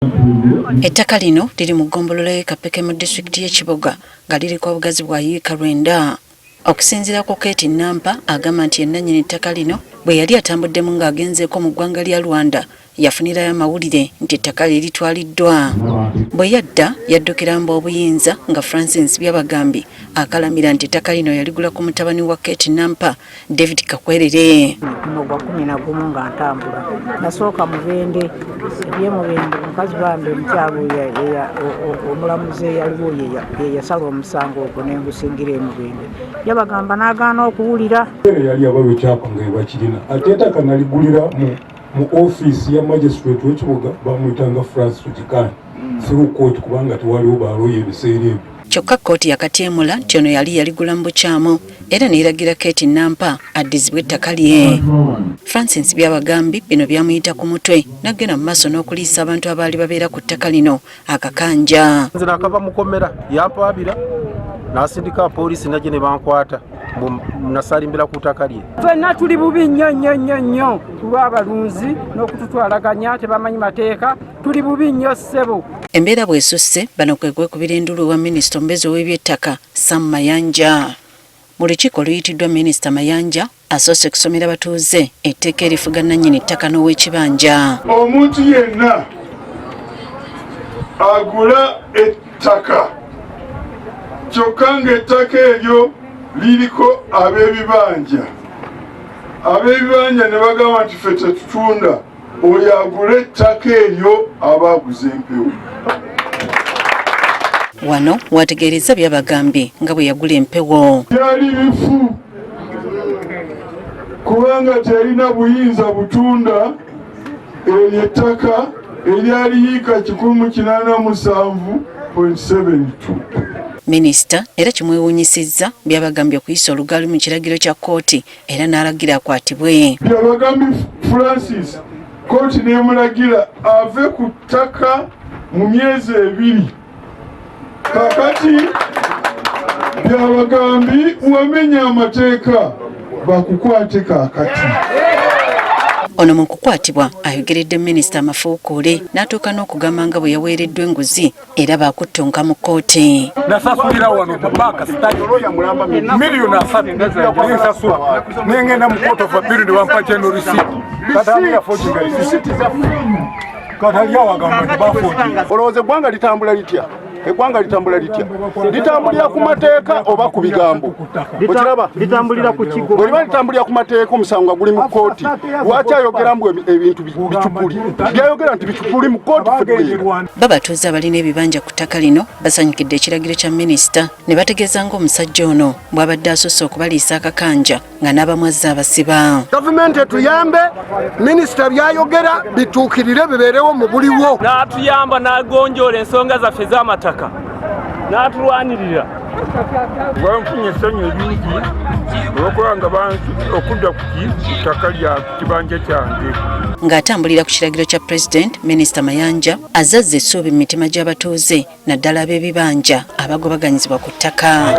Ettaka lino liri mu ggombolola y'e Kapeke mu disitulikiti y'e Kiboga nga liriko obugazi bwa yiika lwenda. Okusinziira ku Kate Nampa agamba nti ye nnannyini ttaka lino bwe yali atambuddemu ng'agenzeeko mu ggwanga lya Rwanda yafunirayo amawulire nti ettaka lye litwaliddwa. Bwe yadda yaddukira mu b'obuyinza nga Francis Byabagambi akalamira nti ettaka lino yaligula ku mutabani wa Kate Nampa David Kakwerere. Guno gwa 11 nga ntambula. Nasooka Mubende, eby'e Mubende omukazi bambi omukyala oyo omulamuzi eyaliwo ye yasala omusango ogwo ne ngusingira e Mubende. Yabagamba n'agaana okuwulira. Yali abawa ekyapa nga bakirina ate ettaka naligulira mu ofiisi ya magistrate w'ekibuga bamuyitanga Francis Gikani through court kubanga tewaliwo balooya ebiseera ebyo. Kyokka kkooti yakatyemula nti ono yali yaligula mu bukyamu era neeragira Kate Nampa addizibwe ettaka lye. Francis Byabagambi bino byamuyita ku mutwe n'agenda mu maaso n'okuliisa abantu abaali babeera ku ttaka lino akakanja. Nze nakava mukomera yampaabira n'asindika apoliisi najje ne bankwata nasalimbira ku ttaka lye. Ffenna tuli bubi nnyo nnyo nnyo nnyo olw'abalunzi n'okututwalaganya tebamanyi mateeka, tuli bubi nnyo ssebo. Embeera bw'esusse bano kwe kwekubira enduulu ewa minisita omubeezi ow'ebyettaka Sam Mayanja. Mu lukiiko oluyitiddwa minisita Mayanja asoose kusomera batuuze etteeka erifuga nnannyini ttaka n'ow'ekibanja. Omuntu yenna agula ettaka kyokka ng'ettaka eryo liriko ab'ebibanja, ab'ebibanja ne bagamba nti ffe tetutunda, oyo agula ettaka eryo aba aguze empewo. Wano wategeerezza Byabagambye nga bwe yagula empewo. Byali bifu kubanga teyalina buyinza butunda eryo ettaka eryali yiika 187.72. Minisita era kimwewuunyisizza Byabagambye okuyisa olugaali mu kiragiro kya kkooti era n'alagira akwatibwe. Byabagambi Francis kkooti n'emulagira ave ku ttaka mu myezi 2. Kakati Byabagambi wamenya amateeka, bakukwate kaakati. Ono mu kukwatibwa ayogeredde minisita amafuukuule n'atuuka n'okugamba nga bwe yaweereddwa enguzi era baakuttunka mu kkooti. Nasasulira wano mu banka 30 miliyoni nensasula nengenda mu court of appeal ne bampa general receipt. Kati ani yaforginga receipt? Kati ali awo agamba nti baforginga. Olowooza eggwanga litambula litya? Eggwanga litambula litya? Litambulira ku mateeka oba ku bigambo? Okiraba litambulira ku kigo. Bwe liba litambulira ku mateeka, omusango nga guli mu kkooti, lwaki ayogera mbu ebintu bicupuli? Byayogera nti bicupuli mu kkooti ffe tubeera. Babatuuze abalina ebibanja ku ttaka lino basanyukidde ekiragiro kya minisita ne bategeeza ng'omusajja ono bw'abadde asusse okubaliisa akakanja nga n'abamu azze abasiba. Gavumenti etuyambe, minisita byayogera bituukirire, bibeerewo mu buliwo. N'atuyamba n'agonjoola ensonga zaffe ez'amataka n'atulwanirira. Banfunye essanyu lingi olwokuba nga okudda ku ttaka lya kibanja kyange. Ng'atambulira ku kiragiro kya pulezidenti, minisita Mayanja azazza essuubi mu mitima gy'abatuuze naddala ab'ebibanja abagobaganyizibwa ku ttaka.